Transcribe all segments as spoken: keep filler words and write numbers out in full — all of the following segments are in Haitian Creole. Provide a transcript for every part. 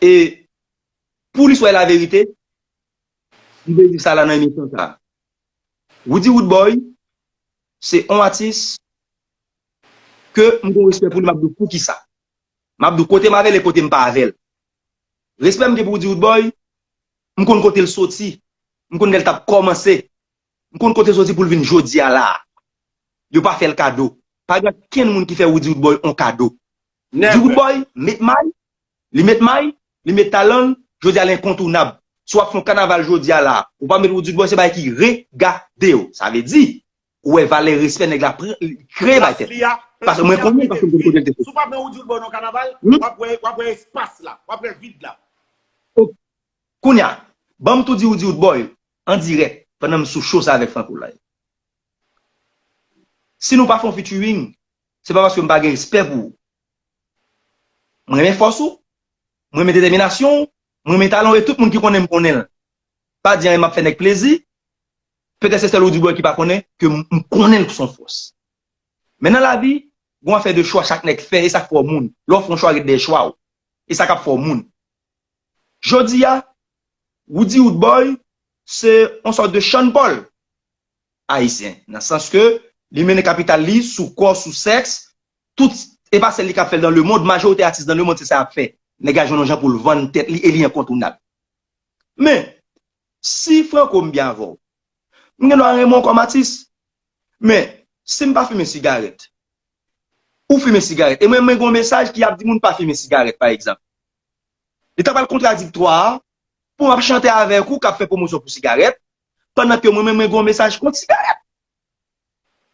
E pou listwa e laverite, m vle di sa la nan emisyon sa. Roody Roodboy, se yon atis ke m gen respè pou li, m ap di w poukisa. M ap di w kote m avè l e kote m pa avè l. Respè m gen pou Roody Roodboy, m konn kote l soti, m konn lè l t ap kòmanse, m konn kote l soti pou l vin jodi a la a. Yo pa fè l kado. Pa gen kenn moun ki fè Roody Roodboy yon kado. Roody Roodboy met may, li met may, li met talan l, jodi a l enkontounab. Si w ap fè yon kanaval jodi a la, ou pa met Roody Roodboy, se bagay ki regade w. Sa vle di, ou wè valè respè nèg la pran, li kreye bay tèt li. Paske mwen konnen, paske m konn kote l te soti. Si w pa pran Roody Roodboy nan kanaval, w ap wè, w ap wè espas la, w ap wè vid la. Kounye a, ban m tou di Roody Roodboy, an dirèk, pandan m sou show sa avèk Franco la. Si nou pa fè yon featuring, se pa paske m pa gen respè pou ou. Mwen renmen fòs ou, mwen renmen detèminasyon w, mwen renmen talan w, e tout moun ki konnen m konnen l. Pa di anyen, m ap fè nèg plezi. Petèt se sèl Roody Roodboy ki pa konnen ke m, m konnen l se yon fòs. Men nan lavi, gon afè de chwa chak nèg fè, e sa k fè w moun. Lè w fè yon chwa, ret dèyè chwa w. E sa k ap fè w moun. Jodi a, Roody Roodboy, se yon sòt de Sean Paul ayisyen, nan sans ke li mennen kapital li sou kò, sou sèks, tout, e pa sèl li k ap fè l dans le monde, majorite atis dans le monde, se sa y ap fè. Nèg la jwenn yon jan pou l vann tèt li e li enkontounab. Men, si Franco m byen avè w, m gen dwa renmen w kòm atis. Men, si m pa fimen sigarèt, ou fimen sigarèt, e mwen, mwen gen yon mesaj ki ap di moun pa fimen sigarèt, pa egzanp. Li ta pral kontradiktwa pou m ap chante avèk ou k ap fè pwomosyon pou sigarèt, pandan ke mwen menm mwen gen yon mesaj kont sigarèt.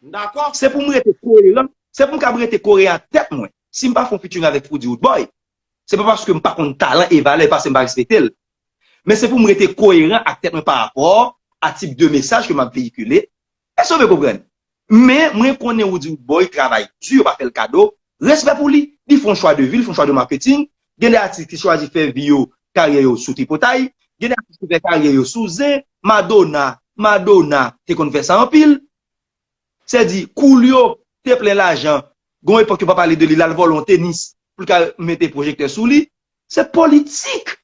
M dakò. Se pou m rete koeran, se pou m kab rete koeran ak tèt mwen. Si m pa fè yon featuring avèk Roody Roodboy, se pa paske m pa konn talan e valè, paske m pa respekte l. Men se pou m rete koeran ak tèt mwen pa rapò a tip de mesaj ke m ap veyikile. Èske w byen konprann? Men mwen konnen Roody Roodboy travay di, yo pa fè l kado. Respè pou li. Li fè yon chwa de vi, li fè yon chwa de maketing. Gen de atis ki chwazi fè vi yo, karyè yo sou tripotay. Gen de atis ki fè karyè yo sou zen. Madonna, Madonna te konn fè sa anpil. Sèdi, Coolio te plen lajan. Gon epòk yo pa pale de li, l al vòlè yon tenis pou l ka mete pwojektè sou li. Se politik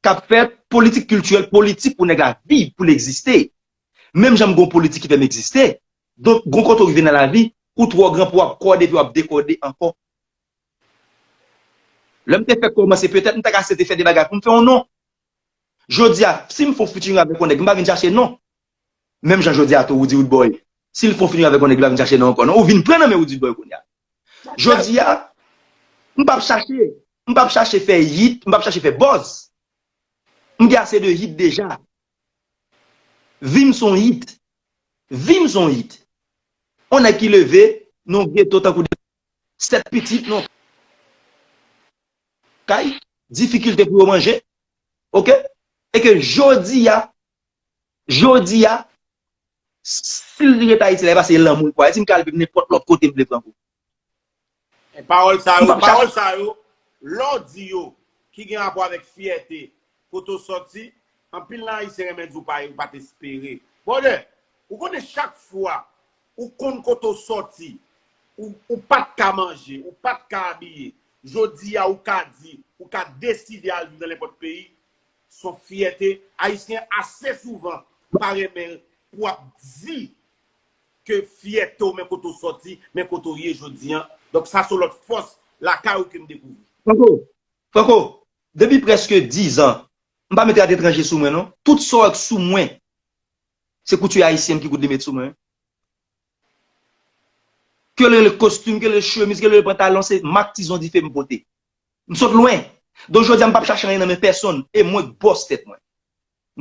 k ap fèt, politik kiltirèl, politik pou nèg la viv, pou l egziste. Menm jan m gon politik ki fè m egziste. Donk, gon kote w rive nan lavi, ou twò gran pou w ap kòde epi w ap dekòde ankò. Lè m te fèk kòmanse, petèt m ta ka eseye fè de bagay pou m fè yon non. Jodi a, si m fè yon featuring avèk yon nèg, m pa vin chache non. Menm jan jodi a tou, Roody Roodboy. Si l fè yon featuring avèk yon nèg, li pa vin chache non ankò non. Ou vin pran nan men Roody Roodboy kounye a. Jodi a, m p ap chache, m p ap chache fè hit, m p ap chache fè buzz. M gen ase de hit deja. Vi m se yon hit. Vi m se yon hit. Yon nèg ki leve nan yon geto tankou de sèt pitit, nan kay, difikilte pou yo manje. Oke? E ke jodi a, jodi a, si l ret Ayiti la, e pase lanmou l pou Ayiti, m ka al viv nenpòt lòt kote m vle, Franco. E pawòl sa yo, pawòl sa yo, lè w di yo, ki gen rapò avèk fyète, kote w sòti, anpil nan Ayisyen renmen di w pa, ou pa t espere. Brother, ou konnen chak fwa ou konn kote w sòti, ou, ou pa t ka manje, ou pa t ka abiye, jodi a ou ka di, ou ka deside al viv nan nenpòt peyi, se yon fyète. Ayisyen ase souvan pa renmen pou ap di ke fyète w, men kote w sòti, men kote w ye jodi a. Donk, sa se yon lòt fòs lakay ou ke m dekouvri. Franco, Franco, depi prèske diz an, m pa mete rad etranje sou mwen, non. Tout sa w wè k sou mwen, se kouti ayisyen m ki koud li met sou mwen. Ke l rele kostim, ke l rele chemiz, ke l rele pantalon, se mak Tizon Dife m pote. M sot lwen. Donk, jodi a, m p ap chache anyen nan men pèsonn. E mwen k bòs tèt mwen.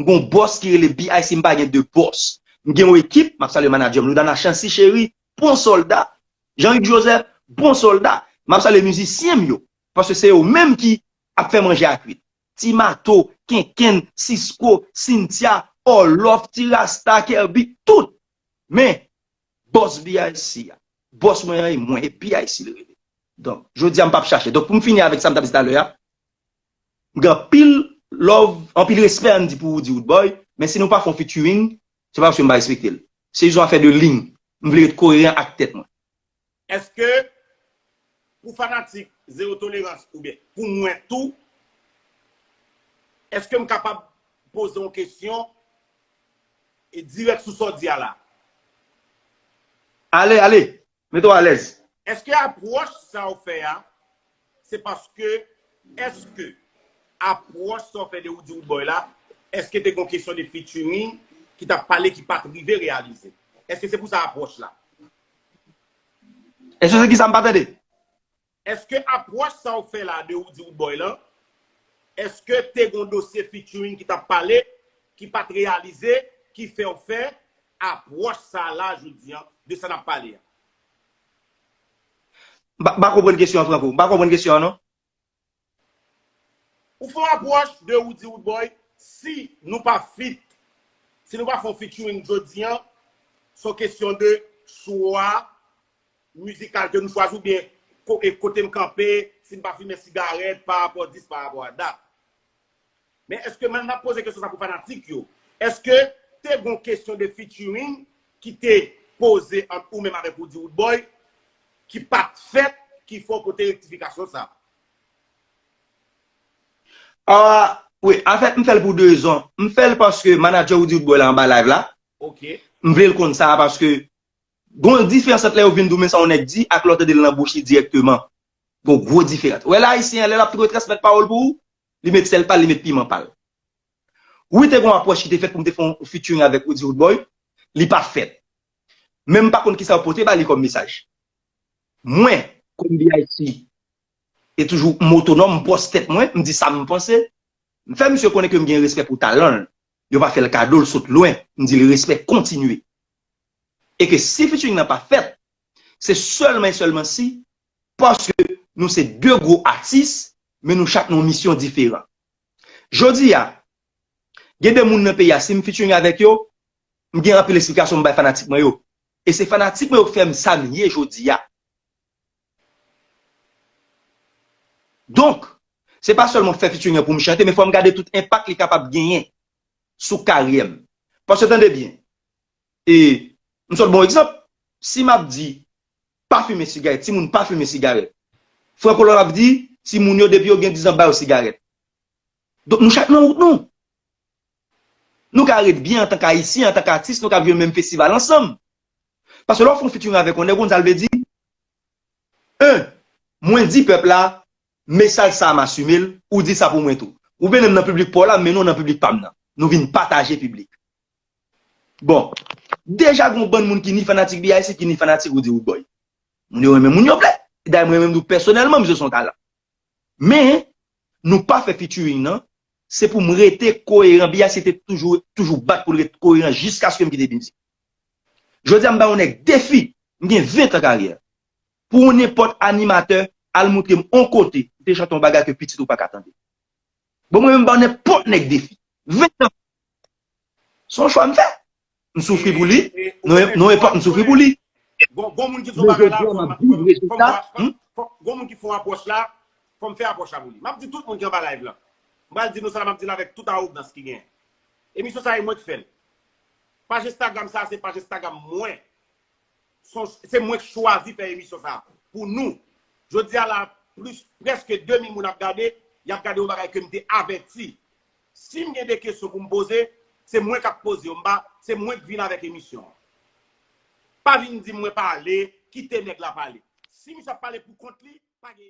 M gon bòs ki rele B I C, m pa gen de bòs. M gen yon ekip, m ap salye manadjè m, Loudana Chancy Chéri, bon sòlda. Jean-Hugues Joseph, bon sòlda. M ap salye mizisyen m yo. Paske se yo menm ki ap fè manje a kwit. Ti Mato, Kenkenn, Sisko, Cynthia, Orloff, Ti Rasta, Kerby, tout. Men, bòs B I C a, bòs mwen an, e mwen, e B I C li rele. Donk, jodi a, m p ap chache. Donk, pou m fini avèk sa m t ap di talè a, m gen anpil love, anpil respè, ann di, pou Roody Roodboy, men si nou pa fè yon featuring, se pa paske m pa respekte l. Se jis yon afè de liy. M vle ret koeran ak tèt mwen. Èske pou fanatik Zewo Tolerans oubyen pou mwen tou, Èske m kapab poze yon kesyon e dirèk sou sa w di a la? Ale, ale. Mete w alèz. Èske apwòch sa w fè a, se paske, èske apwòch sa w fè de Roody Roodboy la, èske te gen yon kesyon de featuring ki t ap pale ki pa t rive reyalize? Èske se pou sa apwòch la? Èske se ki sa m pa tande? Èske apwòch sa w fè la de Roody Roodboy lan, èske te gen yon dosye featuring ki t ap pale, ki pa t reyalize, ki fè w fè apwòch sa la jodi an de sa n ap pale a? M pa konprann kesyon an, Franco. M pa konprann kesyon an, non. Ou fè yon apwòch de Roody Roodboy, si nou pa fit, si nou pa fè yon featuring jodi an, se yon kesyon de chwa mizikal ke nou chwazi oubyen kote m kanpe, si m pa fimen sigarèt, pa rapò dis, pa rapò a dat. Men èske, men n ap poze kesyon sa pou fanatik yo, èske te gen yon kesyon de featuring ki te poze ant ou menm avèk Roody Roodboy ki pa t fèt ki fè w pote rektifikasyon sa? Ah, wi, anfèt, m fè l pou de rezon. M fè l paske manadjè Roody Roodboy la anba live la. Ok. M vle l konn sa paske gon diferans ant lè yo vin di w men sa yon nèg di ak lè w tande l nan bouch li dirèkteman. Gon gwo diferans. Wè la, ayisyen an, lè l ap retransmèt pawòl pou ou, li met sèl pa l, li met piman pa l. Wi, te gon apwòch ki te fèt pou m te fè yon featuring avèk Roody Roodboy, li pa fèt. Men m pa konn kisa yo pote ba li kòm mesaj. Mwen, kòm B I C, e toujou m otonòm, m pòs tèt mwen, m di sa m panse. M fè misye konnen ke m gen respè pou talan l. Yo pa fè l kado, l sot lwen. M di l respè, kontinye. E ke si featuring nan pa fèt, se sèlman e sèlman si, paske nou se de gwo atis, men nou chak nan yon misyon diferan. Jodi a, gen de moun nan peyi a, si m featuring avèk yo, m gen anpil eksplikasyon m bay fanatik mwen yo. E se fanatik mwen yo k fè m sa m ye jodi a. Donk, se pa sèlman fè featuring an pou m chante, men fò m gade tout enpak li kapab genyen sou karyè m. Paske tande byen, e m sot ba w egzanp, si m ap di pa fimen sigarèt, timoun pa fimen sigarèt. Franco Love ap di, timoun yo depi yo gen diz an ba yo sigarèt. Donk nou chak nan wout nou. Nou ka ret byen antank Ayisyen, antank atis, nou ka viv menm festival ansanm. Paske lè w fè yon featuring avèk yon nèg, ou konn sa l vle di? En, mwen di pèp la, mesaj sa a m asime l, ou di sa pou mwen tou. Ou vin nan piblik pa w la, m mennen w nan piblik pa m nan. Nou vin pataje piblik. Bon, deja gen yon bann moun ki ni fanatik B I C, ki ni fanatik Roody Roodboy. Moun yo renmen moun yo vle. Dayè mwen menm tou pèsonèlman, misye se yon talan. Men, nou pa fè featuring nan, se pou m rete koyeran. B I C te toujou, toujou bat pou l ret koyeran jiskaske m kite mizik. Jodi a m ba yon nèg defi, m gen ven tan karyè. Pou yon nenpòt animatè, al montre m on kote, m te chante yon bagay ke pitit ou pa ka tande. Bon, mwen menm m ba nenpòt nèg defi. Ven tan. Se yon chwa m fè. M soufri pou li. Non, non, enpòt m soufri pou li. Gon, gon moun ki di yon bagay la, fò m, fò m, fò m, fò m, gon moun ki fè yon apwòch la, fò m fè apwòch la pou li. M ap di tout moun ki anba live la. M pral di nou sa la, m ap di l avèk tout awogans ki genyen. Emisyon sa a, e mwen k fè l. Paj Instagram sa a, se paj Instagram mwen. Se mwen k chwazi fè emisyon sa a pou nou. Jodi a la, plis, prèske de mil moun ap gade, y ap gade yon bagay ke m te avèti. Si m gen de kesyon pou m poze, se mwen k ap poze yo. M pa, se mwen k vin avèk emisyon an. Pa vin di m mwen pale, kite nèg la pale. Si misye ap pale pou kont li, pa gen